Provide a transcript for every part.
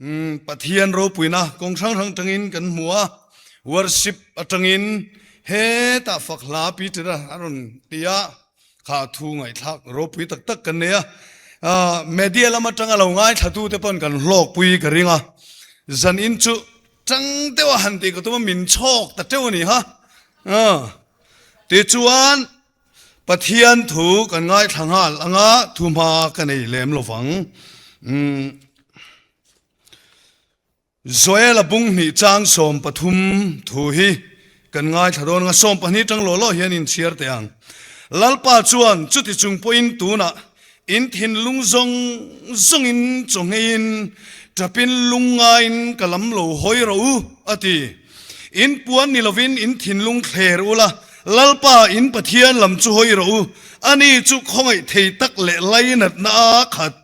Pathian ropuina kawng hrang hrang tangin kan hmu a, worship atangin hetah fak hla Peter a a rawn ti a, kha thu ngaihthlak ropui tak tak kan nei a. Media lam atanga lo ngaithla te pawn kan hlawkpui ka ring a, zanin chu tang deuh a han tih ka tum a min chhawk ta teuh a ni ha. Tichuan Pathian thu kan ngaithla nghal anga thu hma ka nei lem lo vang. Joel-a bung hnih chang 13 thu hi kan ngaithla dawn anga 12 tang law law hian inchhiar teh ang. Lalpa chuan chuti chung pawhin tunah In thinlung zawng zawngin chawngheiin tapin lungngaiin ka lam lo hawi rawh u, a ti. In puan ni lovin in thinlung thler ula, Lalpa in Pathian lam chu hawi rawh u, ani chu khawngaih thei tak leh lainatna a khat,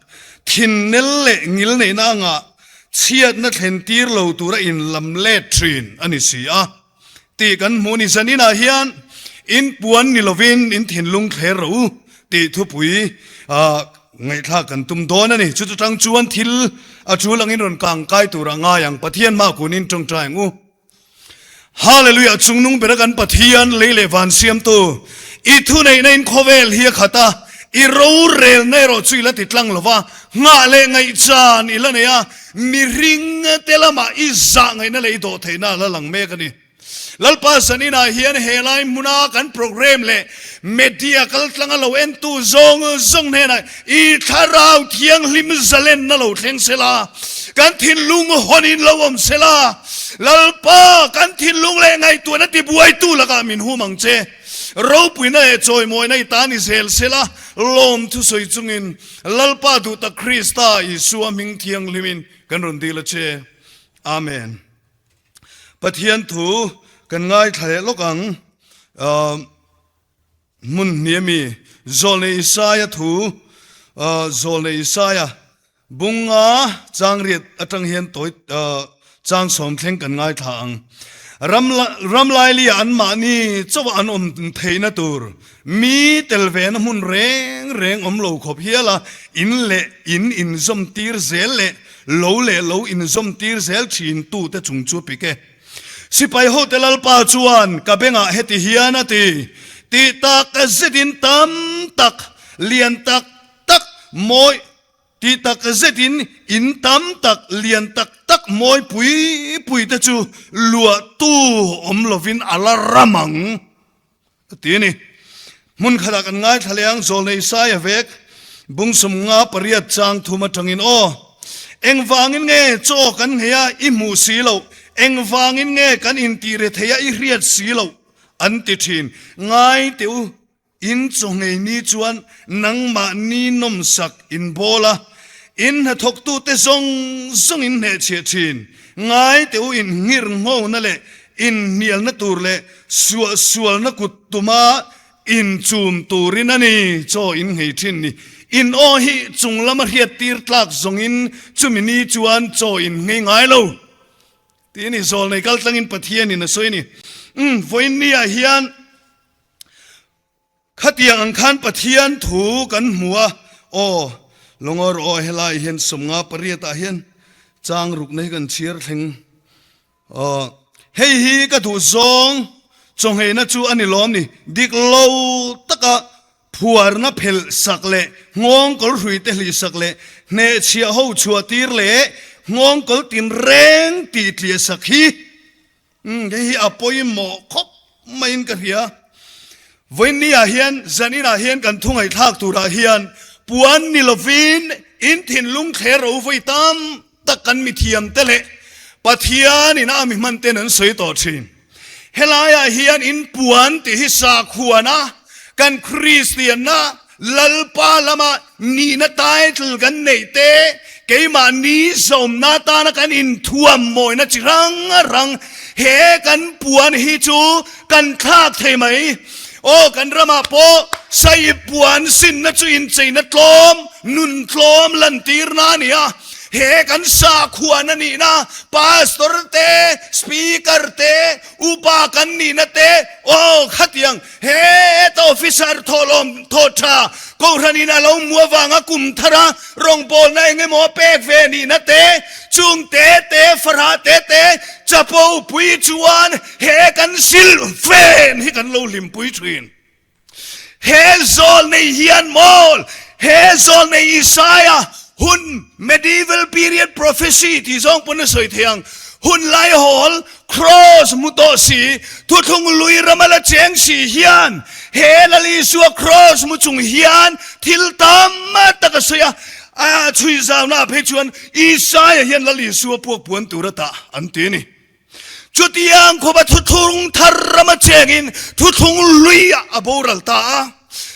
thinnel leh ngilneihna anga chhiatna thlen tir lo tura in lam let thin a ni si a. Tih kan hmuh ni zaninah hian in puan ni lovin in thinlung thler rawh u tih thupui ngaihthlak kan tum dawn a ni. Chuta tang chuan thil a tul angin rawn kang kai tur a ngai ang. Pathian mah kunin tawngtai ang u. Hallelujah! Chungnung bera kan Pathian lei leh van siamtu i thuneihna in khawvel hi a khat a, i rorelna erawh chu i la ti tlang lo va, nghah leh ngaihchan i la nei a, Mihring te lamah i zah ngaihna leh i dawh theihna a la lang mek a ni. Lalpa zaninah hian he lai hmuna kan programme leh media kaltlanga lo entu zawng zawng hnenah i thlarau thianghlim zalenna lo thleng sela, kan thinlung hawnin lo awm sela, Lalpa kan thinlung leh ngaihtuahna tibuaitu lakah min hum ang che. Ropuina leh chawimawina i ta ni zel sela, lawm thusawi chungin Lalpa duh tak Krista Isua hming thianghlimin kan rawn dil a che. Amen. Pathian thu kan ngaithla leh lawk ang. Hmun hnih ami Zawlnei Isaia thu Zawlnei Isaia Bunga chang riat atang hian tawi chang sawm thleng kan ngaithla ang. Ram ram lailia an mahni chauh an awm theihna tur mi tel vena hmun reng reng awm lo khawp hial a, in leh in inzawm tir zel leh lo leh lo inzawm tir zel thin tute chung chu pik e. Sipai hote Lalpa chuan ka bengah heti hian a ti, Tih tak zetin tam tak, lian tak tak, mawi Ti tak zetin in tam tak, lian tak tak, mawi pui pui te chu luahtu awm lovin a la ram ang, a ti a ni. Hmun khatah kan ngaithla leh ang, Zawlnei Saia vek, bung 58 chang thum atangin aw. Engvangin nge chaw kan nghei a i hmuh si loh? Engvangin nge kan intih rethei a i hriat si loh? an ti thin. Ngai teh u. In chawngei ni chuan nangmahni nawmsak in bawl a, in hnathawktute zawng zawng in hnehchhiah thin. Ngai teh u in nghirnghawna leh in hnialna tur leh suahsualna kut tuma in chum turin a ni chaw in nghei thin ni. In aw hi chung lama hriattir tlak zawngin chumi ni chuan chaw in nghei ngai lo. Tih a ni. Zawlnei kaltlangin Pathianin a sawi a ni. Umm, vawiin niah hian. Khatiang ang khan Pathian thu kan hmu a, aw, Lawngawr aw helai hian 58 ah hian chang rukna hi kan chhiar thleng. Aw, hei hi ka duh zawng chawngheina chu a ni lawm ni, dik lo taka phuarna phelh sak leh nghawngkawl hrui te hlih sak leh hnehchhiah ho chhuah tir leh nghawngkawl tinreng tih tliah sak hi. Umm hei hi a pawimawh khawp maiin ka hria. Vawiinni ah hian zanin ah hian kan thu ngaihthlak turah hian puan ni lovin in thinlung thler ro vawi tam tak kan mithiam te leh Pathian in a mi hman ten an sawi tawh thin. Helai ah hian in puan tih hi sakhuan a kan Kristian na Lalpa lama nihna title kan neih te, keimahni zawmna atana kan inthuam mawina chi rang rang he kan puan hi chu kan thlak thei mai. Aw, kan ramah pawh sai puan sinna chu incheina tlawm, nun tlawm lantirna a ni a. He kan sakhuan a nihna, pastor te, speaker te, upa kan nihna te, aw khatiang Heta officer thawhlawm thawh tha Kohhranin a lo hmu avanga kum thara rawngbawlna eng emaw a pek ve nihna te, chungte. Chapo pui chuan he kan silhfen hi kan lo hlimpui thin. He zawlnei hian mawl, he zawlnei Isaia hun medieval period prophecy tih zawng pawn a sawi thei ang, hun laihawl Kraws hmu tawh si, thuthlung lui rama la cheng si hian he Lal Isua kraws hmu chung hian thil tam tak a sawi a, a chhui zauna ah phei chuan Isaia hian Lal Isua puak puan tur a tah an ti a ni. Chutiang khawpa thuthlung thar rama chengin thuthlung luiah a boral ta a.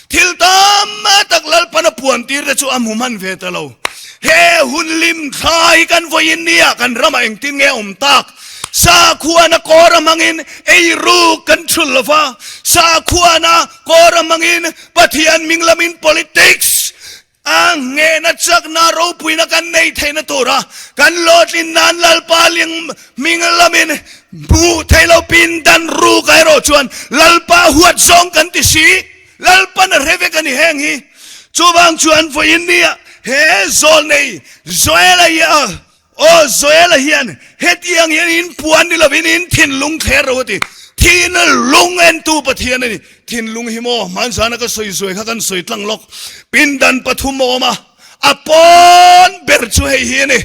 Thil tam tak Lalpan a puan tir te chu a hmu hman ve ta lo. He hun lim thla hi kan vawiin nia kan ramah engtin nge a awm tak? Sakhuana kawr a hmangin eiruk kan thul lo va, sakhuana kawr a hmangin Pathian hming lamin politics A nghehna chakna ropuina kan nei theihna tura kan hlawhtlin nan Lalpa ling hming lamin hmuh theih lo pindan ruk ah erawh chuan Lalpa huat zawng kan ti si. Lalpan a hre vek a ni heng hi. Chuvang chuan vawiin nia he zawlnei Joela hi a Aw Joela hian hetiang hian in puan ni lovin in thinlung thler ro a ti. Thinlung entu Pathian a ni. Thinlung hi maw hmanzana ka sawi zuai kha kan sawi tlang lawk. Pindan pathum a awm a, a pawn ber chu hei hi a ni.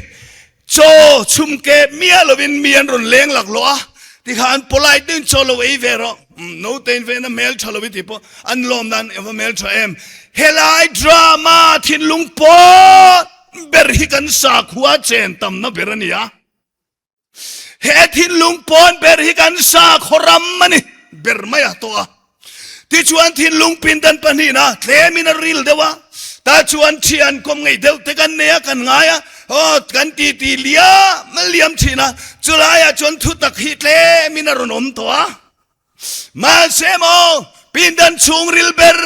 Chaw chhum keh miah lovin mi an rawn leng laklawh a, tikhan polite deuhin chaw lo ei ve rawh. Note in vena hmel tha lo i tih pawh an lawm nan ava hmel tha em. Helai drama thinlung pawn ber hi kan sakhua chen tamna ber a ni a, he thinlung pawn ber hi kan sakhaw ram a ni ber mai a tawh a. Tichuan thinlung pindan pahnihna tlemin a ril deuh a, tah chuan thian kawm ngei deuh te kan nei a, kan ngai a, aw kan titi liam liam thin a, chulaiah chuan thutak hi tlemin a rawn awm tawh a. Mahse maw, pindan chhungril ber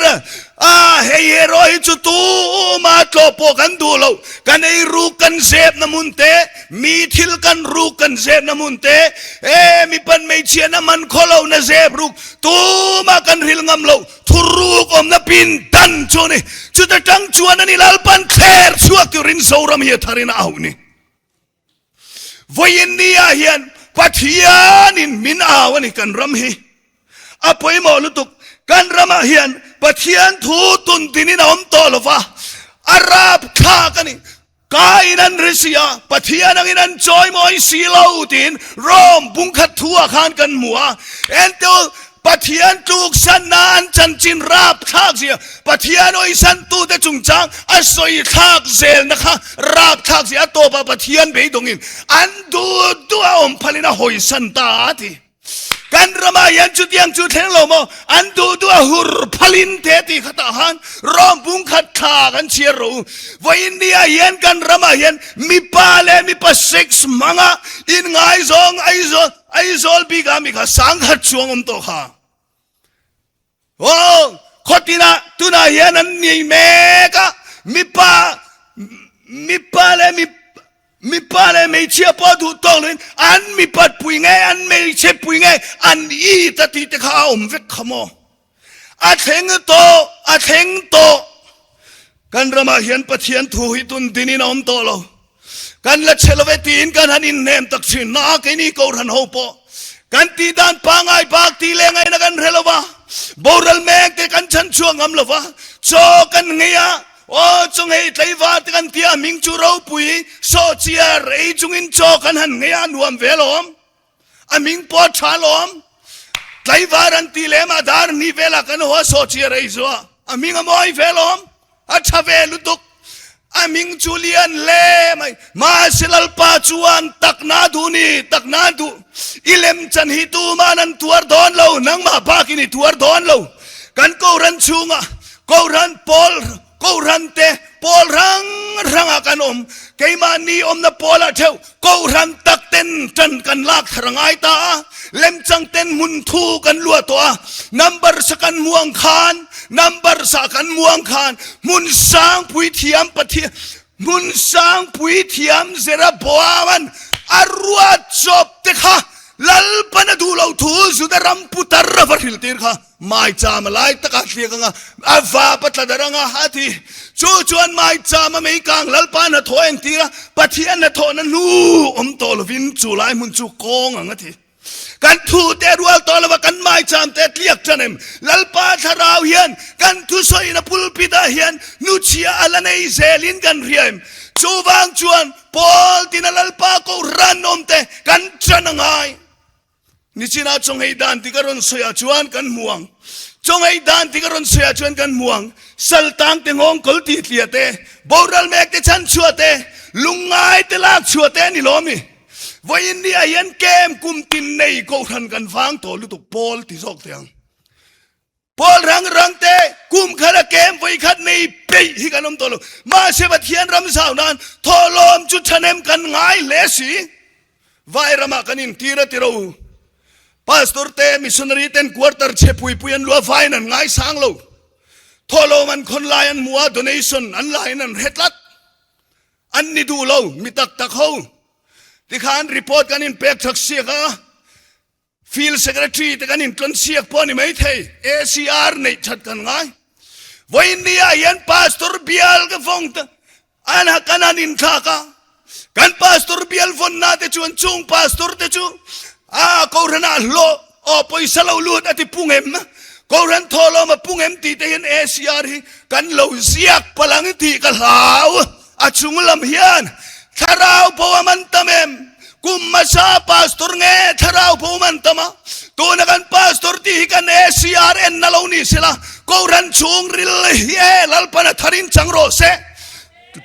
a hei erawh hi chu tuma tlawh pawh kan duh lo. Kan ei ruk kan zepna hmun te, mi thil kan ruk kan zepna hmun te, e mipan hmeichhian a man khaw lohna zep ruk tuma kan hril ngam lo. Thuruk awmna pindan chu a ni. Chuta tang chuan a ni Lalpan thler chhuak turin Zoram hi a tharin a auh ni. Vawiin ni ah hian Pathianin min au a ni kan ram hi a pawimawh lutuk. Kan ramah hian Pathian thu tun dinin a awm tawh lo va, a rap thlak a ni. Ka in an ri si a, Pathian angin an chawimawi si lo tiin Rome bungkhat thu ah khan kan hmu a. Entu Pathian tluksanna an chanchin rapthlak zia, Pathian awihsantute chungchang a sawi thlak zelna kha rapthlak zia a tawpah Pathian beidawngin an duh duh a awm phalin a hawisan ta a ti. Kan ramah hian chutiang chu thleng lo maw? An duh duh a hur phalin te tih khatah khan rawng bungkhat thla kan chhiar rawh u. Vawiin nia hian kan ramah hian mipa leh mipa sex hmanga inngaizawng Aizawl Aizawl bik ah mi kha sangkhat chuang awm tawh kha. Aw, khawtin ah tunah hian an nei mek a, mipa, mipa leh mi, mipa leh hmeichhia pawh duh tawk loin an mipat pui nge, an hmeichhe pui nge, an it a tih te kha a awm vek kha maw. A thleng tawh, a thleng tawh. Kan ramah hian Pathian thu hi tun dinin a awm tawh lo. Kan la che love tiin kan han inhnem tak thin. Na keini Kohhran ho pawh kan tih dan pangai bak tih leh ngaihna kan hre lo va, boral mek te kan chhan chhuak ngam lo va, chaw kan nghei a, aw chaw nghei tlaivar te kan tia hming chu ropui sawhchiar ei chungin chaw kan han nghei a, nuam ve alawm. A hming pawh a tha alawm. Tlaivar an tih lem a dar hnih velah kan haw a sawhchiar ei chu a. A hming a mawi ve alawm. A tha ve lutuk. A hming chu lian hle mai. Mahse Lalpa chuan takna duh ni, takna duh. I lem chan hi tuman an tuar dawn lo, nangmah bakin i tuar dawn lo. Kan Kohhran chhungah Kohhran pawl Kohhran te pawl hrang hrangah kan awm. Keimahni awmna pawlah theuh Kohhran tak ten tan kan lak thar a ngai ta a, lemchang ten hmun thu kan luah tawh a, number sa kan muang khan, number sa kan muang khan hmun sang puithiam Pathian, hmun sang puithiam Jeroboam-a'n a ruat chawp te kha. Lalpan a duh loh thu Juda ram putar a va hrilh tir kha maicham a lai takah thliak anga a vap a tla darh anga a ti. Chu chuan maicham a meikang Lalpa hnathawh a entir a, Pathian hnathawhna hnu awm tawh lovin chu lai hmun chu kawng ang a ti. Kan thu te rual tawh lova kan maicham te tliak tan em? Lalpa thlarau hian kan thusawina pulpit ah hian nuchhia a la nei zelin kan hria em? Chuvang chuan Paul tina Lalpa kohhran awm te kan tan a ngai. Nichina chawnghei dan ti ka rawn sawi ah chuan kan hmu ang. Chawnghei dan ti ka rawn sawi ah chuan kan hmu ang. Saltang te nghawng kawl ti tlia te, boral mek te chhanchhuah te, lungngai te lak chhuah te a ni lawm i. Vawiin ni ah hian kem kum tin nei kohhran kan vang tawh lutuk pawl ti zawk teh ang. Pawl rang rang te kum khat a kem vawi khat nei peih hi kan awm tawh lo. Mahse Pathian ram zau nan thawhlawm chu thahnem kan ngai hle si. Vai ramah kan intir a ti ro. Pastor te missionary ten quarter chhe pui pui an luah vaiin an ngaisang lo. Thawhlawm an khawn lai an hmu a donation an la in an hre tlat. An ni duh lo, mi tak tak ho. Tikhan report kan inpek thak siak a, Field Secretary te kan intlawn siak pawh a ni maithei, ACR neih that kan ngai. Vawiin ni ah hian Pastor bial ka vawng ta, an ha kan han inthlak a, kan Pastor bial vawnna te chuan chung Pastor te chu a Kohhran ah hlawh aw pawisa lo lut a ti pung em, Kohhran thawhlawm a pung em tih te hian ACR hi kan lo ziak palang tih ka hlau. A chung lam hian thlarau bo a man tam em? Kum hmasa pastor nge thlarau bo man tam a? Tuna kan pastor tih hi kan ACRN na lo ni sela, Kohhran chhung ril hi e Lalpan a tharin chang rawh se.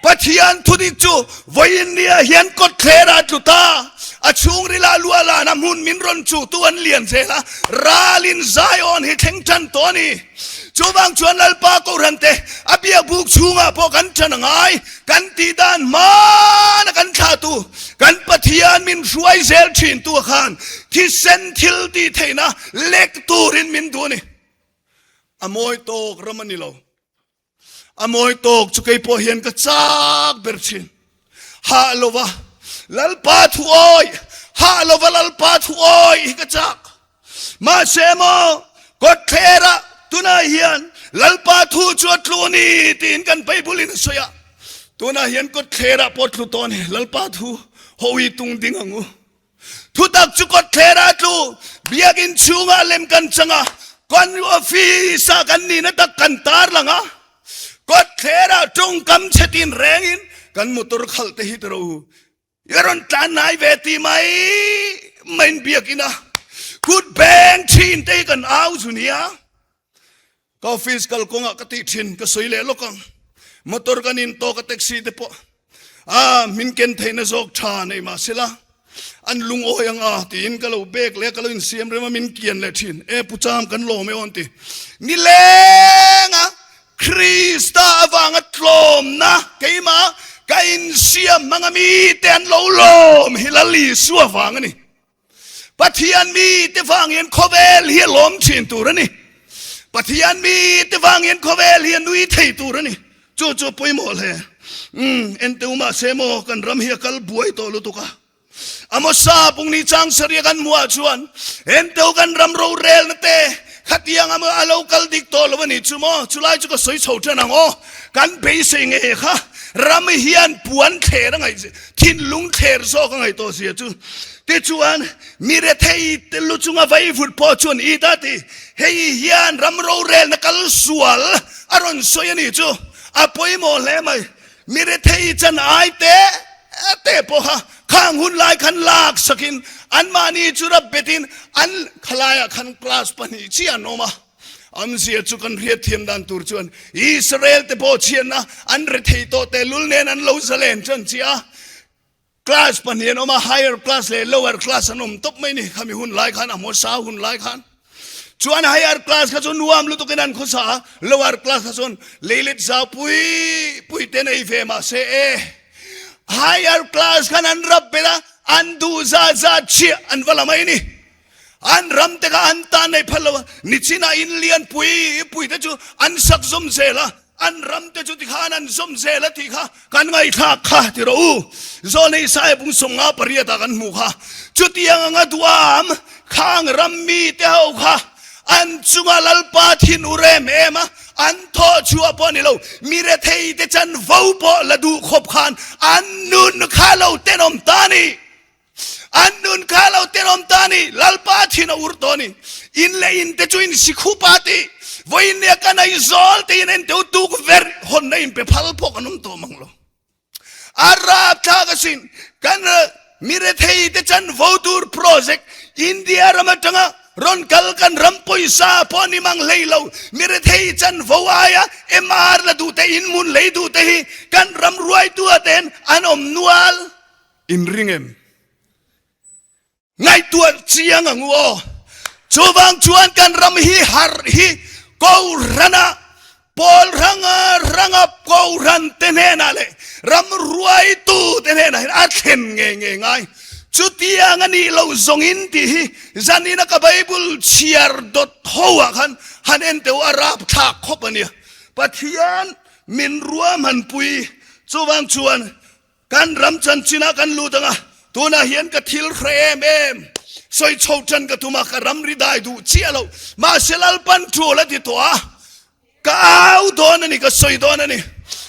Pathian thudik chu vawiin nia hian kawtthler ah tlu ta, a chhung ril ah luah lan a hmun min rawn chuh tu an lian zel a, ralin Zion hi thleng tan tawh a ni. Chuvang chuan Lalpa Kohhran te a biakbuk chhungah pawh kan ṭan a ngai, kan tih dan hmana kan thlahtu, kan Pathian min hruai zel ṭhintu a khan thisen thil tih theihna lek turin min duh a ni. A mawi tawk ram a ni lo. A mawi tawk chu kei pawh hian ka chak ber thin. Hah lova Lalpa thu awi, hah lova Lalpa thu awi hi ka chak. Mahse maw kawtthlerah tunah hian Lalpa thu chu a tlu a ni tiin kan Bible in a sawi a. Tunah hian kawtthlerah pawh tlu tawh a ni. Lalpa thu hawi tung ding ang u. Thutak chu kawtthler ah tlu, biakinn chhungah lem kan chang a, kan office ah kan nihna tak kan tar lang a, kawtthler ah tawngkam chhe tin rengin kan motor khalh te hi tiro u, i rawn tlan nai ve ti mai maiin biakinn ah kut beng thin te hi kan au zu nia. Ka office kal kawngah ka tih thin ka sawi leh lawk ang. Motor kan in tawk a taxi te pawh a min ken theihna zawk tha nei mah sela an lungawi ang a tiin ka lo bek leh a ka lo insiam rem a min kian leh thin. E Pu Cham kan lawm e aw an ti. Nileng a Krista avanga tlawmna keimah ka insiam hmang a mite an lo lawm hi Lal Isua vang a ni. Pathian mite vang hian khawvel hi a lawm thin tur a ni. Pathian mite vang hian khawvel hi a nui thei tur a ni. Chu chu pawimawh hle. Umm, enteu mahse maw kan ram hi a kal buai tawh lutuk a. Amosa pungni chang saria kan hmuah chuan enteu kan ram rorelna te khatiang a a lo kal dik tawh lo a ni chu maw. Chulai chu ka sawi chho tan ang aw. Kan beisei nge kha ram hian puan thler a ngaih thinlung thler zawk a ngaih tawh zia chu. Tichuan, mi rethei te lu chunga vaivut pawh chuan i ta ti, hei hian ram rorelna kal sual a rawn sawi a ni chu a pawimawh hle mai. Mi rethei chan ai te te pawha khang hun lai khan lak sakin anmahni chu rap betin an khalaiah khan class pahnih chiah an awm a. Amzia chu kan hriat thiam dan tur chuan Israel te pawh chhiatna an rethei tawh tehlul nen an lo zalen tan chiah a. Class pahnih an awm a, higher class leh lower class an awm tawp mai ni khami hun lai khan, a hmasa hun lai khan. Chuan higher class kha chu nuam lutukin an khawsa a, lower class kha chuan leilet zau pui pui te nei ve mah se e. Higher class khan an rap bet a, an duh zat zat chiah an va la mai ni. An ram te kha an tan nei phal lo a, nichinah in lian pui pui te chu an sak zawm zel a. An ram te chu tikhan an zawm zel a tih kha kan ngaihthlak kha ti rawh u. Zawlnei Isaiah bung 58 ah kan hmuh kha. Chutiang anga duam khang ram mite ho kha an chunga Lalpa thin ur em em a, an thawh chhuah pawh a ni lo. Mi rethei te chanvo pawh la duh khawp khan an nun kha lo tenawm ta a ni. An nun kha lo tenawm ta a ni. Lalpa thin a ur tawh a ni. In leh in te chu in si khup a ti. Vawiin nia kan Aizawl te in en teu tukverh hawnna in pe phal pawh kan awm tawh mang lo. A rapthlak asin. Kan mi rethei te chanvo tur project India ram atanga rawn kal kan ram pawisa pawh ni mang hlei lo. Mi rethei chanvo aia MR la duh te inhmun lei duh te hi kan ram ruaitu ah ten an awm nual. Inring em? Ngaihtuah chiang ang u aw. Chuvang chuan kan ram hi harh hi Kohhrana pawl hranga hranga Kohhran te hnenah leh ram ruaitu te hnenah hian a thlen ngei ngei ngai. Chutiang a nih loh zawngin tih hi zanina ka Bible chhiar dawt ho ah khan han en teh u a rapthlak khawp a nia. Pathian min ruahmanpui chuvang chuan Kan ram chanchinah kan lut ang a, tunah hian ka thil hre em em sawi chho tan ka tum a, ka ramri dai duh chiah lo. Mahse Lalpan tul a ti tawh a, ka au dawn a ni, ka sawi dawn a ni.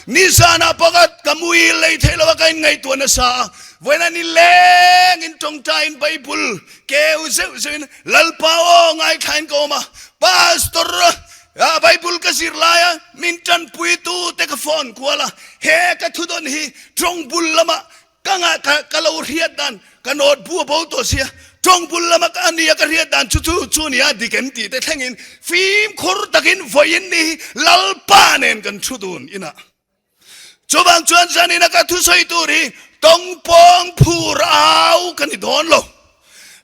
Nizanah pakhat ka muhil lei theih lo a, ka inngaihtuah nasa a, vawiin ni lengin tawngtaiin Bible keu zeuh zeuhin Lalpa aw ngaithlain ka awm a, Pastor A Bible ka zir laia min tanpuitu te ka phone kual a, he ka thudawn hi tawngbul lama ka ngah ka ka lo hriat dan ka note bu a bo tawh sia, tawngbul lama ka ania ka hriat dan chu chu chu nia dik em tih te thlengin fimkhur takin vawiin ni hi Lalpa nen kan thu dun inah. Chuvang chuan zanina ka thusawi tur hi tawngpawng phur au ka ni dawn lo.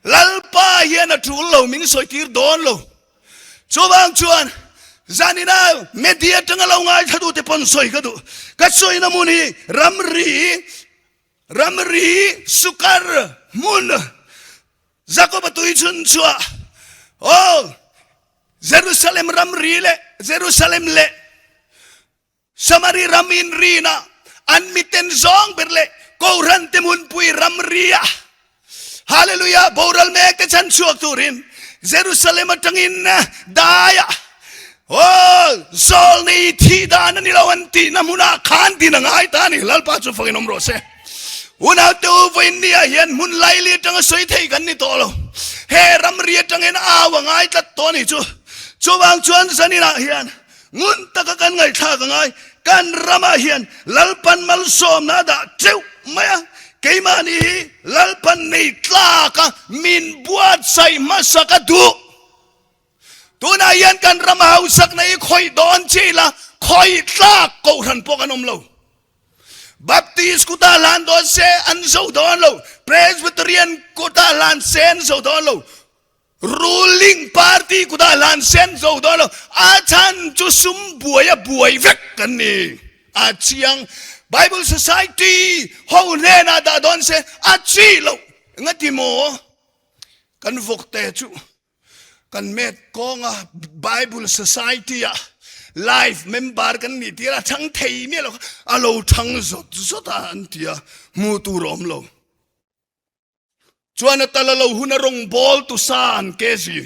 Lalpa hian a tul lo, min sawi tir dawn lo. Chuvang chuan zanina media atanga lo ngaithla duh te pawn sawi ka duh. Ka sawina hmun hi ramri, ramri sukar hmun Jakob a tui chhun chhuah aw Jerusalem ramri leh Jerusalem leh Samari ram inrina an miten zawng ber leh Kohhran te hmunpui ramri ah Hallelujah boral mek te chhan chhuak turin Jerusalem atangin dai ah aw zawlnei thih dan a ni lo an tihna hmunah khan din a ngai ta a ni. Lalpa chu fakin awm rawh se. Unaute u vawiin ni ah hian hmun laili atanga sawi thei kan ni tawh lo. He ramri atangin au a ngai tlat tawh a ni chu. Chuvang chuan zaninah hian Ngun taka kan ngaihthlak a ngai. Kan ramah hian Lalpan malsawmna a dah teuh mai a, keimahni hi Lalpan nei tlaka min buatsaih hmasa ka duh. Tunah hian kan ram hausakna hi khawih dawn chi ila khawih tlak kohhran pawh kan awm lo. Baptist kutah hlan dawn se an zo dawn lo, Presbyterian kutah hlan se an zo dawn lo. Ruling party kutah hlan sen zo dawn lo, a chhan chu sum buai a buai vek kan ni. A chiang Bible Society ho hnenah dah dawn se a chi loh engati maw? Kan vawkte chu kan met kawnga Bible Society ah life member kan nih tir a thang thei miah lo kha a lo thang zawt zawt a an ti a, hmuh tur a awm lo. Chuan a tal a lo hun a rawngbâwl tu sa an ke zi.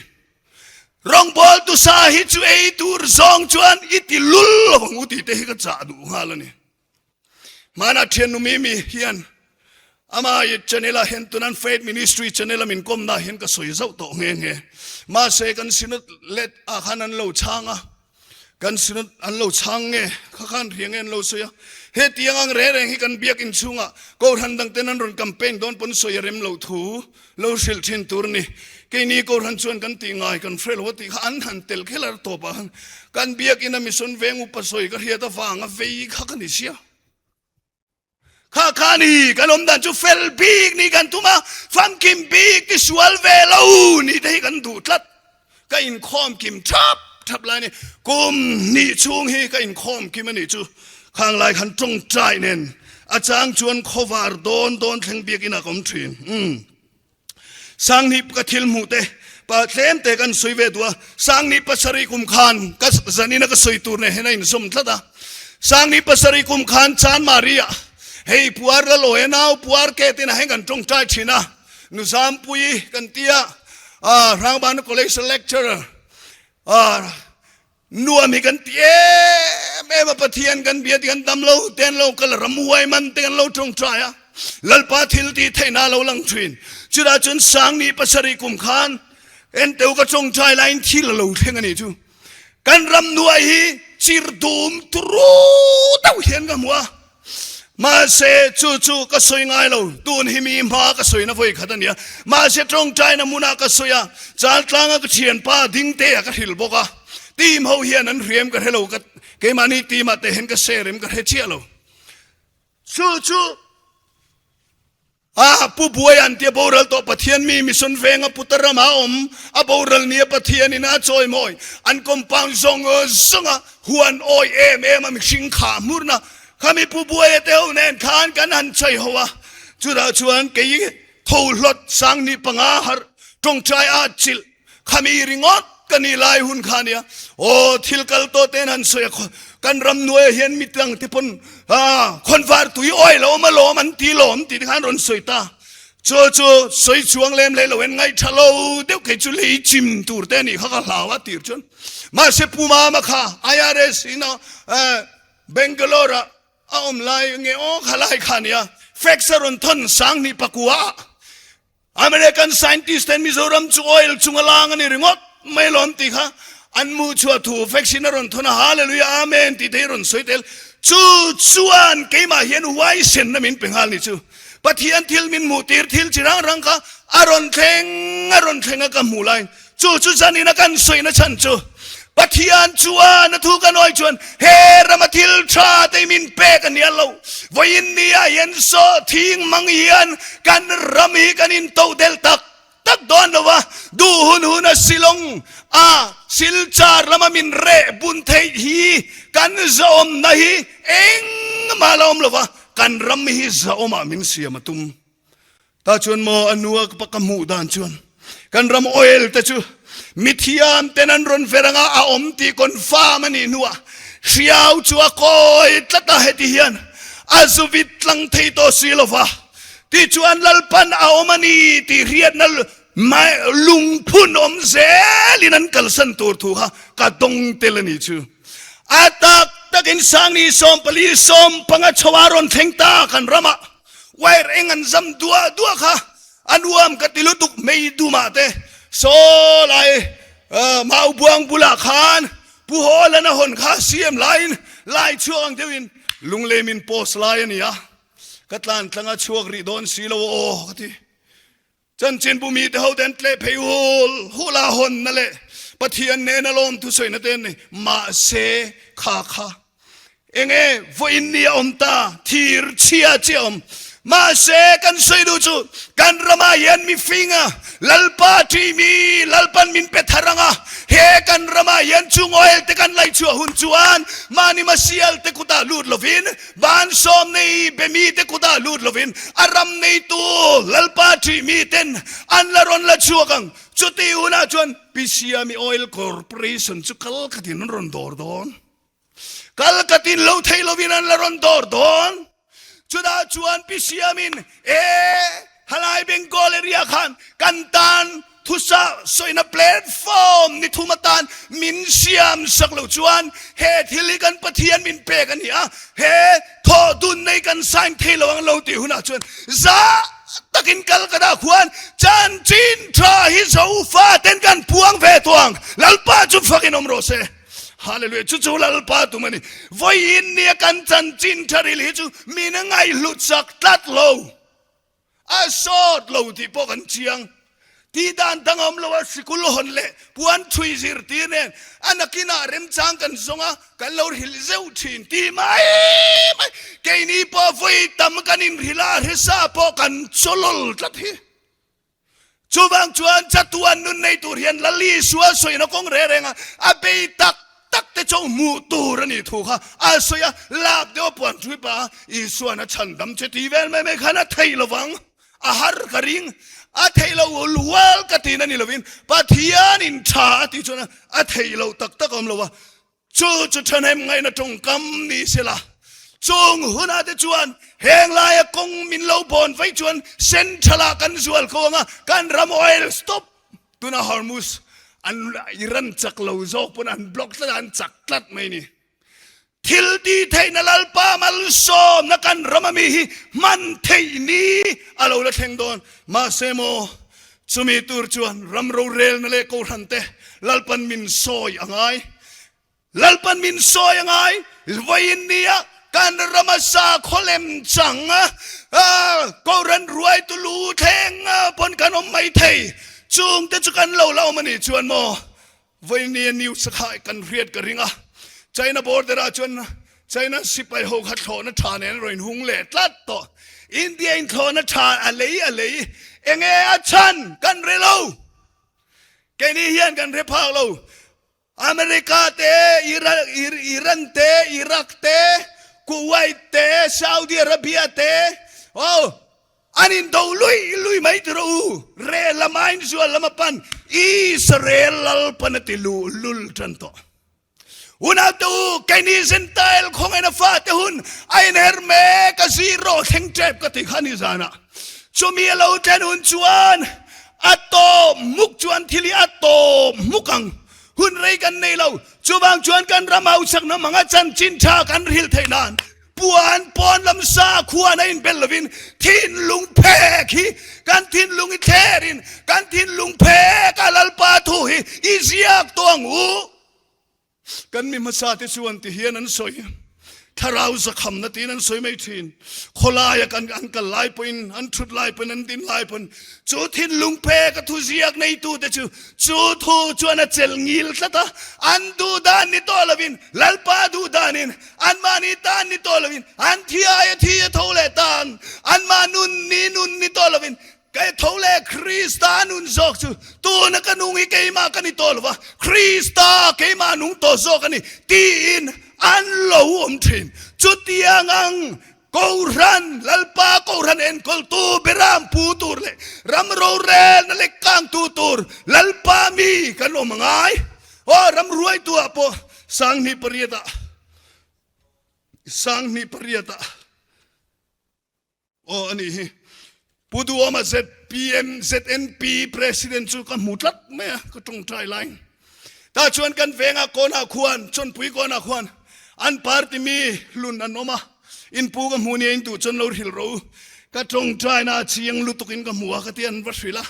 Rawngbâwl tu sa hi chu ei tur zawng chuan i ti lul lo ang u tih te hi ka chah duh nghal a ni. Hmanah thiannu Mimi hian ama i channel ah hian tunan Faith Ministry channel a min kawmna ah hian ka sawi zauh tawh nghe nghe. Mahse kan synod let ah khan an lo chhang a. Kan synod an lo chhang nge, kha khan hria nge an lo sawi a. Hetiang ang reng reng hi kan biakinn chhungah Kohhran dangten an rawn campaign dawn pawn sawi a rem loh thu lo hrilh thin tur a ni. Keini Kohhran chuan kan tih ngai kan hre lo a tih kha an han tel khelh a tawpah khan kan biakinn a mission veng upa sawi ka hriat avanga vei kha ka ni sia. Kha kha ni kan awm dan chu fel bik ni kan tum a, famkim bik ti sual ve lo ni te hi kan duh tlat. Ka inkhawm kim thap thap lai ni, kum hnih chhung hi ka inkhawm kim a nih chu. Khang lai khan tawngtai nen a chang chuan khawvar dawn dawn thleng biakin ah ka awm thin. Umm. Sanghnih ka thil hmuh te pa tlem te kan sawi ve duh a, Sanghnih pasarih kum khan ka zanin a ka sawi tur nen hian a inzawm tlat a. Sangni pasarih kum khan Chanmari ah hei puar la lawi a nau puar ke tin ah heng kan tawngtai thin a, nu Zampuii kan tia Hrangbana College a lecturer nuam hi kan ti em em a, Pathian kan bia ti kan dam lo te an lo kal a, ramhuai man te kan lo tawngtai a, Lalpa thil tih theihna a lo lang thin. Chutah chuan Sangni pasarih kum khan enteu ka tawngtai laiin thil a lo thleng a nih chu. Kan ram nuai hi chir dum turu deuh hian ka hmu a, mahse chu chu ka sawi ngai lo, tun hi mi hma ka sawina vawi khat a nia, mahse tawngtaina hmunah ka sawi a, Chaltlanga ka thianpa Dingtea ka hrilh bawk a, team ho hian an hriam ka hre lo, ka keimahni team ah te hian ka share em ka hre chiah lo, chu chu. A Pu Buai an tia boral tawh Pathian mi mission venga putar rama awm a boral nia Pathian in a chawimawi an compound zawng zawnga huan awi em em a mihring kha hmurna khami Pu Buaia te ho nen khan kan han chai ho a chutah chuan kei tho hlawt sangni panga harh tawngtai a chilh Khami ringawt ka nih lai hun kha nia. Aw thil kal tawh ten han sawi a kan ram nuaiah hian mitlang te pawn khawnvar tui awi lo awm alawm an ti lawm tih te khan rawn sawi ta. Chu chu sawi chuang lem leh lo en ngaih tha lo deuh kei chu lei chim tur te anih kha ka hlau a tir chuan. Mahse Pu Mama kha IRS in a Bangalore ah a awm lai nge aw kha lai kha nia fax a rawn thawn 2000 ah. American scientist ten Mizoram chu oil chunga lang a ni ringawt mai lawm tih kha an hmuh chhuah thu vaccine a rawn thawn a, Hallelujah Amen tih te hi rawn sawi tel. Chu chuan keimah hian huaisenna min pe nghal ni chu. Pathian thil min hmuh tir thil chi rang rang kha a rawn thleng a rawn thleng a ka hmuh lai. Chu chu zanin a kan sawina chhan chu Pathian chuan a thu kan awi chuan he rama thil tha te min pek a nia lo. Vawiin ni ah hian saw thing mang hian kan ram hi kan in to del tak tak dawn lo a, duh hun hun a Shillong a Silchar lama min reh bun theih hi kan zahawmna hi engmah la awm lo va, kan ram hi zahawmah min siam a tum. Ta chuan maw a nu a ka hmuh dan chuan kan ram oil te chu mithiam ten an rawn ver anga a awm tih confirm a nih hnuah hriau chu a kawi tlat a heti hian a zuvit tlang thei tawh si lova tichuan Lalpan a awm a ni tih hriatna lungphun awm zelin an kalsan tur thu kha ka dawng tel a nih chu. A tak takin 2014 15 chho a rawn thleng ta kan ramah. Wire eng an zam duah duah kha a nuam ka ti lutuk mei dumah te saw lai mau buang bulah khan Pu Hawlan a hawn kha CM laiin lai chhuak ang deuhin lunglem in post lai a ni a, ka tlan tlang a chhuak rih dawn si lo aw ka ti. Chanchinbu mite ho te an tleh phei hul hul a hawnna leh Pathian nena lawmthu sawina te an nei. Mahse, kha kha enge vawiin ni a awm ta, thir chhia chi a awm. Mahse, kan sawi duh chu kan ramah hian mifing a Lalpa ṭi mi Lalpan min pe thar ang a, he kan ramah hian chung oil te kan laihchhuah hun chuan mahni masial te kutah lut lovin Van sawm nei be mite kutah lut lovin a ram neitu Lalpa ṭih miten an la rawn la chhuak ang. Chuti hunah chuan Pi Siami Oil Corporation chu kal khatin an rawn dawr dawn. Kal khatin lo thei lovin an la rawn dawr dawn. Chutah chuan Pi Siamin, E, halai Bengal area khan kan tan Thusa sawina platform ni thum atan min siam sak lo chuan he thil hi kan Pathian min pek a ni a, he thawh dun nei kan sign thei lo ang lo tih hunah chuan zah takin kal ka dah khuan chanchin tha hi Zofa ten kan puang ve tawh ang, Lalpa chu fakin awm rawh se. Hallelujah, chu chu Lalpa tum a ni. Vawiin nia kan chanchin tha ril hi chu min ngaihhlut sak tlat lo. A sawt lo tih pawh kan chiang. Tih dan dang a awm lo a, sikul hawn leh puan thui zirtir nen a nakinah remchang kan zawng a, kan lo hrilh zeuh thin tih mai mai. Keini pawh vawi tam kan inhrilh a, hresa pawh kan chawlawl tlat hi. Chuvang chuan chatuan nun nei tur hian Lal Isua sawina kawng reng reng a, a bei tak tak te chu hmuh tur a nih thu kha a sawi a, lak deuh a puan thui pah a, Isuan a chhandam che ti vel mai mai khan a theih lo vang, a har ka ring, a theih lo hual ka tiin a ni lovin Pathianin tha a tih chuan a theih loh tak tak a awm lo a. Chu chu ṭhahnem ngaihna ṭawngkam ni sela, chung hunah te chuan heng laia kawng min lo bawn vaih chuan Central-ah kan zual ko ang a, kan ram oil stop tuna Hormuz an Iran chak lo zawk pawn an block tlat a, an chak tlat mai ni. Thil ti theihna Lalpa malsawmna kan ram ami hi hman theih ni a lo la thleng dawn. Mahse maw, chumi tur chuan ram rorelna leh kohhran te Lalpan min sawi a ngai. Lalpan min sawi a ngai. Vawiin nia kan rama sakhaw lem chang kohhran ruaitu lu thleng pawn kan awm mai thei. Chungte chu kan lo la awm a nih chuan maw, Vawiin nia news a kha kan hriat ka ring a, China border ah chuan China sipai ho kha thlawhna tha nen a rawn hung leh tlat tawh. India in thlawhna tha a lei a lei, enge a chhan kan hre lo. Keini hian kan hre phak lo. America te, Iran te, Iraq te, Kuwait te, Saudi Arabia te, oh, An indo lui lui mai ti rawh u, reh lama in zual lama pan Israel Lalpan a ti luh lul tan tawh. Unaute u, keini Gentile khawngain a fate hun a inher mek a zero thleng tep ka ti kha ni zanah. Chumi a lo thlen hun chuan a tawp muk chuan thil hi a tawp muk ang. Hun rei kan nei lo. Chuvang chuan kan ram hauchakna hmanga chanchin tha kan hrilh theih nan Puan pawn lam sa khuan a inbel lovin thinlung phek hi kan thinlung i thlerin kan thinlung phek a Lalpa thu hi i ziak tawh ang u. Kan mi hmasa te chuan ti hian an sawi, Thlarau zakhamna tiin an sawi mai thin. Khawlaia kan an kal lai pawhin, an thut lai pawhin, an din lai pawhin chu thinlung phek a thu ziak neitute chu chu thu chuan a chelh ngil tlat a, an duh dan ni tawh lovin Lalpa duh danin Anmahni tan ni tawh loin an thi aia thi a tho leh tan, anmah nun ni nun ni tawh loin ka tho leh Krista nun zawk chu tuna ka nung hi keimah ka ni tawh lo va, Krista keimah nung tawh zawk a ni tiin an lo awm thin. Chutiang ang Kohhran, Lalpa Kohhran enkawltu beram pu tur leh ram rorelna leh kangtu tur Lalpa mi kan awm a ngai. Aw, ram ruaitu ah pawh 1800 ah, 1800 ah, aw a nih hi. Pu Duhawma zpm, ZNP President chu ka hmu tlat mai a, ka tawngtai lai. Tah chuan kan vengah kawnah khuan, Chawnpui kawnah khuan an party mi hlun an awm a, in pu ka hmu nia in duh chuan lo hrilh rawh u. Ka tawngtai na a chiang lutuk in ka hmu a ka ti an va hrilh a,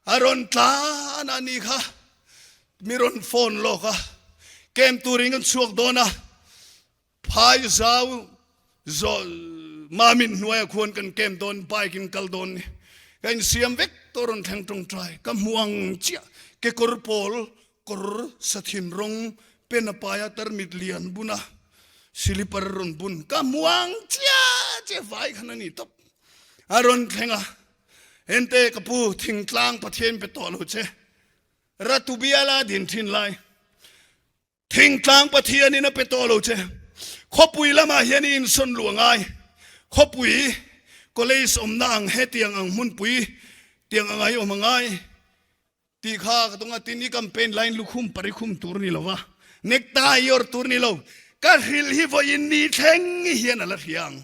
a rawn tlan a ni kha mi rawn phone lawk a, camp turin kan chhuak dawn a, Phai zau zawh Mamin hnuaia khuan kan kem dawn bike in kal dawn ni ka insiam vek tawh rawn thleng tawngtai ka hmu ang chiah kekawr pawl kawr sathin rawng pen a paia tarmit lian bun a silipar rawn bun ka hmu ang chiah chiah vai khan a ni tawp a rawn thleng a hente ka pu thingtlang Pathian pe tawh lo che Ratubiala din thin lai Thingtlang Pathianin a pe tawh lo che. Khawpui lamah hian i insawn luh a ngai. Khawpui college awmna ang hetiang ang hmunpui tiang anga i awm a ngai tih kha ka tung a. Tin, i campaign laiin lukhum parikhum tur ni lo va, necktie i awrh tur ni lo. Ka hrilh hi vawiin ni thleng hian a la hria ang.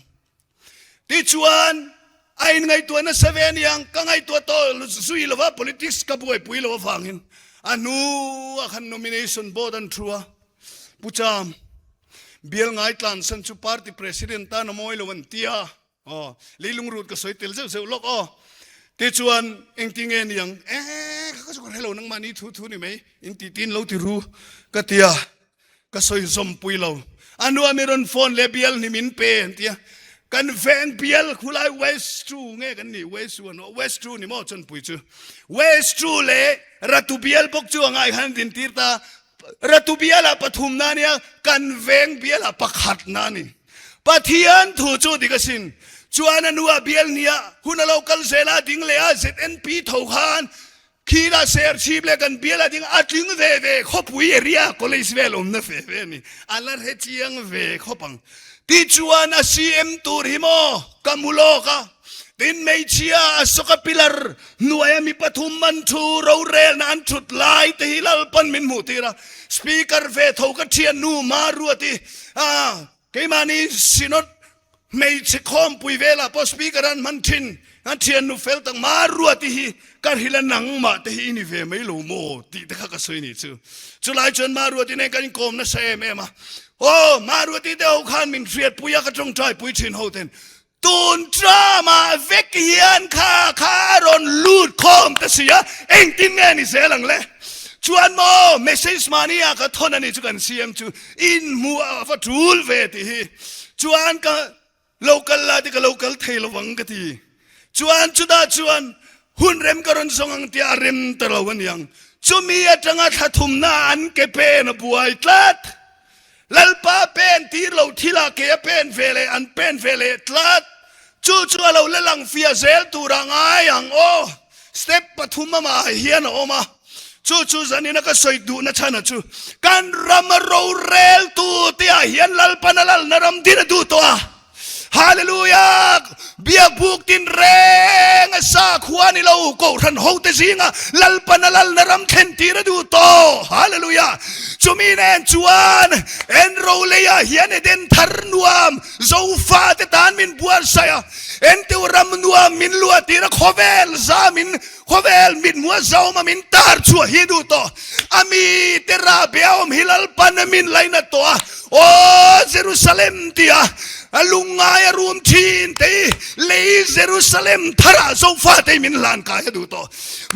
Tichuan, a inngaihtuah nasa ve aniang, ka ngaihtuah tawh zui lo va, politics ka buaipui lo avangin a hnuah khan nomination board an thu a, Pu Cham, bial ngai tlansan chu party president tan a mawi lo an ti a, aw, leilung rut ka sawi tel zeuh zeuh lawk aw. Tichuan, engti nge niang, ee, ka chu ka hre lo nangmahni thu thu ni mai, inti tiin lo ti ru ka ti a. Ka sawi zawmpui lo. A hnuah mi rawn phone leh bial hnim in pe an ti a. Kan veng bial khulai West 2 nge kan nih West 1 aw West 2 ni maw chawnpui chu. West 2 leh Ratu bial bawk chu a ngai khan an din tir ta. Ratu bial ah pathum na nia kan veng bial ah pakhat na ni. Pathian thu chu dik asin. Chuan a hnuah bial hnih ah hun a lo kal zel a ding leh a ZNP tho khan Khila Serchhip leh kan bial a ding a tling ve ve khawpui area college vel awmna ve ve a ni. A la hre chiang ve khawp ang. Tichuan a CM tur hi maw ka hmu lawk a. Tin hmeichhia Ashoka pillar hnuaia mi pathum an thu rorelna an thut lai te hi Lalpan min hmuh tir a. Speaker ve tho ka thiannu Maruati a keimahni Synod hmeichhe khawmpui velah pawh speaker an hman thin a thiannu fel tak Maruati hi ka hrilh a nangmah te hi i ni ve mai lo maw tih te kha ka sawi ni chu. Chulai chuan Maruati nen kan inkawm nasa em em a. Aw Maruati te ho khan min hriatpui a ka tawngtaipui thin ho ten Tun tramah vek hian kha kha a rawn lut khawm ta si a, engtin nge ni zel ang le? Chuan maw message mahni ah ka thawn a ni chu kan CM chu inhmuh a va tul ve tih hi. Chuan ka lo kal la te ka lo kal thei lo ang ka ti. Chuan chutah chuan hun rem ka rawn zawng ang tia a rem ta lo a niang. Chumi atanga thla thumna an ke pen a buai tlat. Lalpa pen tir lo thilah ke a pen ve leh an pen ve leh tlat. Chu chu a lo la lang fia zel turah ngai ang aw. Step pathum amah hian a awm a. Chu chu zanin a ka sawi duhna chhan a chu kan ram a roreltu te ah hian Lalpan a lalna ram din a duh tawh a. Hallelujah! Biakbuk tin reng a sakhua ni lo Kohhran hote zinga Lalpan a lalna ram thlen tir a duh tawh. Hallelujah! Chumi nen chuan en roleiah hian Eden thar nuam Zofa te tan min buatsaih a, enteu ram nuam min luah tir a, khawvel zamin khawvel mithmuh a zauma min tar chhuah hi duh tawh. A mi te rahbe a awm hi Lalpan a min lainat tawh a, Aw Jerusalem tia a lungngai a rum thin te hi lei Jerusalem tharah Zofa te hi min hlan kai a duh tawh.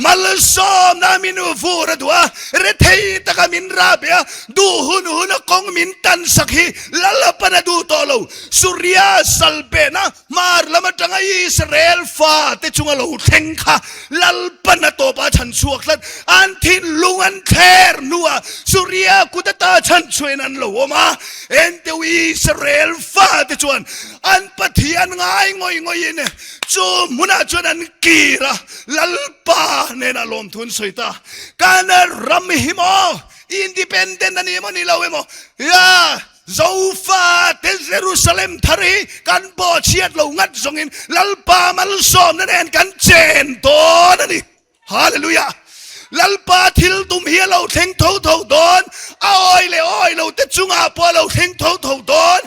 Malsawmna min vur a duh a, rethei taka min rahbe a, duh hun hun a kawng min tan sak hi Lalpan a duh tawh lo. Suria salbehna Hmar lam atanga Israel fate chunga lo thleng kha Lalpan a tawpah chhan chhuak tlat. An thinlung an thler hnuah Suria kut ata chhan chhuahin an lo awm a. Enteu Israel fate chuan an Pathian ngai ngawih ngawihin chu hmunah chuan an kir a, Lalpa hnenah lawmthu an sawi ta. Kan ram hi maw independent a ni emaw ni lo emaw? Ya! Zofate Jerusalem thar hi kan bawhchhiat lo ngat zawngin Lalpa malsawmna nen kan chen dawn a ni. Hallelujah! Lalpa thil tum hi a lo thleng tho tho dawn, a awi leh awi lo te chungah pawh a lo thleng tho tho dawn.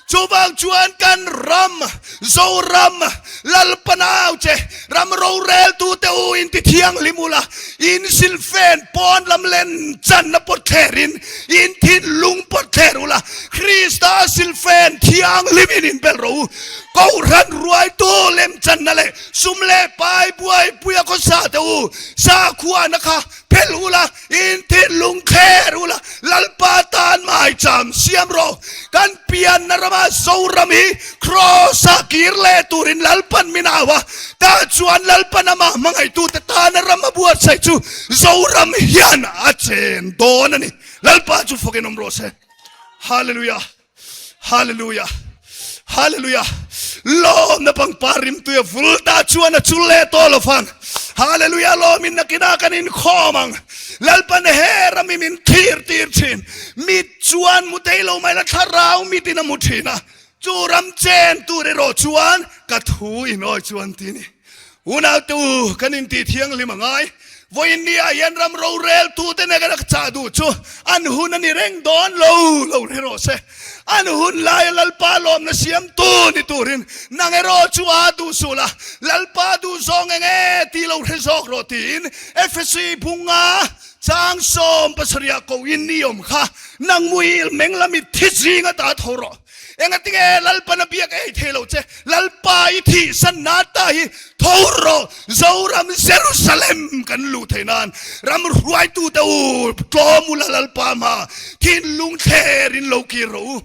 Chuvang chuan kan ram, Zoram, Lalpa nau che, ram roreltute u inti thianghlim ula, in silfen pawn lam len channa pawt thlerin, In thinlung pawt thler ula, Krista silfen thianghlimin in bel rawh u. Kohhran ruaitu lemchanna leh sum leh pai buaipuia khawsa te u, sakhuana kha phel ula, in thinlung thler ula, Lalpa tan maicham siam rawh. Kan pianna rama Zoram hi Kraws-ah kir leh turin Lalpan min au a, tah chuan Lalpan amah hmangaihtute tana ram a buatsaih chu Zoram hian a chen dawn a ni. Lalpa chu fawkin awm rawh se. Hallelujah! Hallelujah! Hallelujah! Lawmna pangpar rimtui a vul ta chuan a chul leh tawh lo vang. Hallelujah! Lawmin nakinah kan inkhawm ang. Lalpan he rami min thlir tir thin. Mit chuan mu thei lo mai la thlarau mitin a mu thin a. Chu ram chen tur erawh chuan ka thu inawi chuan ti ni. Unaute u, kan intih thianghlim a ngai. Vawiin ni ah hian ram roreltute nen kan chah duh chu an hun a ni reng dawn lo lo hre rawh se. An hun laia Lalpa lawmna siamtu ni turin nang erawh chu a duh suh la, Lalpa duh zawng eng e tih lo hre zawk rawh tiin Efesi bunga chang 70 ko in ni awm kha nang muhil meng lami thi zinga ta tho rawh. Engatinge Lalpan a biak ei thei lo che? Lalpa i thihsan na ta hi tho rawh, Zoram Jerusalem kan luh theih nan ram hruaitute u tlawm ula Lalpa hma thinlung thler in lo kir rawh u.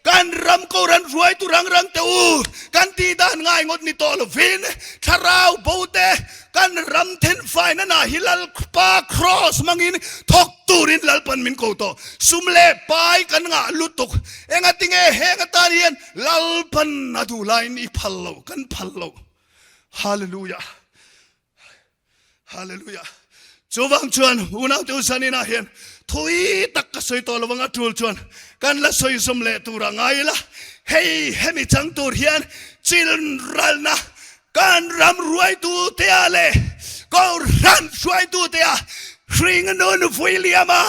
Kan ram Kohhran hruaitu rang rang te u, kan tih dan ngai ngawt ni tawh lovin thlarau bo te Kan ram thenfaina nah hi Lalpa Kraws hmangin thawk turin Lalpan min ko tawh. Sum leh pai kan ngah lutuk. Engatinge heng atan hian Lalpan a duh laiin i phal lo, kan phal lo. Hallelujah. Hallelujah. Chuvang chuan unaute u zaninah hian thui tak ka sawi tawh lo ang a tul chuan kan la sawi zawm leh tur a ngai ila. Hei hemi chang tur hian chilralna. Kan ram hruaitute ah leh Kohhran hruaitute ah hring nun vui liam a,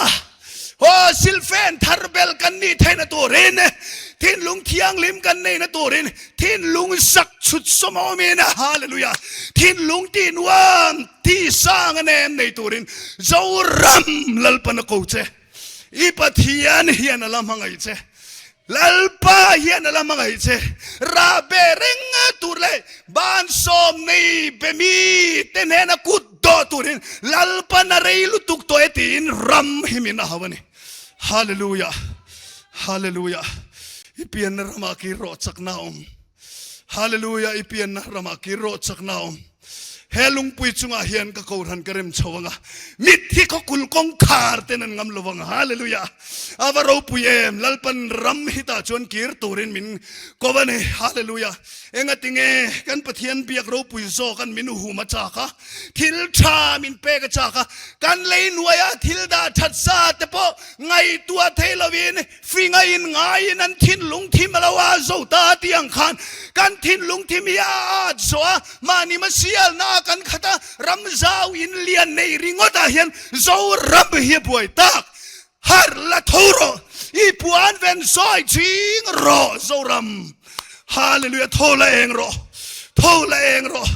aw silfen thar bel kan nih theihna turin, thinlung thianghlim kan neihna turin thinlung sak chhut sawm a awmin, Hallelujah, thinlung tih nuam tih sang a nem nei turin Zoram Lalpan a ko che. I Pathian hian a la hmangaih che. Lalpa hian a la hmangaih che. Rah be reng tur leh bansawm nei be mi te hnena kut dawh turin Lalpan a rei lutuk tawh e tiin ram hi min a hau a ni. Hallelujah! Hallelujah! I pianna ramah kir rawh chakna a awm. Hallelujah! I pianna ramah kir rawh chakna a awm. He lungpui chungah hian ka kohhran ka rem chho anga, mitthi khawkul kawngkhar ten an ngam lo vang. Hallelujah! A va ropui em! Lalpan ram hi tah chuan kir turin min ko a ni. Hallelujah! Engatinge kan Pathian biak ropui zawk an min hum a chak a, thil tha min pek a chak a, kan lei hnuaia thil dah that sa te pawh ngaihtuah thei lovin Finga in ngaiin an thinlung thim a lo a zo ta tih ang khan kan thinlung thim hi a at zawh a, mahni masialna a kan khat a, ram zau in lian neih ringawt ah hian Zoram hi a buai tak. Harh la tho rawh, i puan ven sawi ching rawh Zoram. Hallelujah, tho la eng rawh, tho la eng rawh.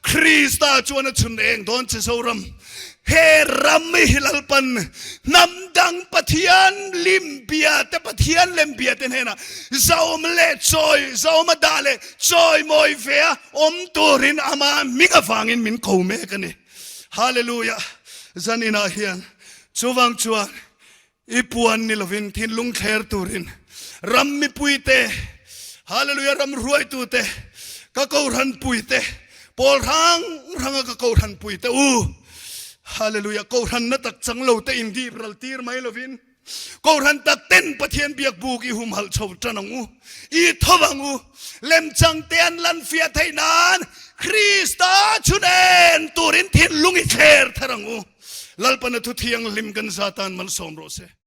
Krista chuan a chhun eng dawn che Zoram. He ram hi Lalpan hnam dang Pathian lim bia te Pathian lem bia te hnenah zaum leh chawi zaum a dah leh chawi mawi ve a awm turin ama hming avangin min ko mek a ni. Hallelujah! Zaninah hian chuvang chuan I puan ni lovin thinlung thler turin ram mipuite, Hallelujah, ram hruaitute, ka kohhranpuite, pawl hrang hranga ka kohhranpuite u, Hallelujah, kohhranna tak chang lo te indip ral tir mai lovin kohhran tak ten Pathian biak buk i humhalh chho tan ang u, i tho ang u, lemchang te an lan fiah theih nan Krista chhun en turin thinlung i thler thar ang u. Lalpana thu thianghlim kan za tan malsawm rawh se.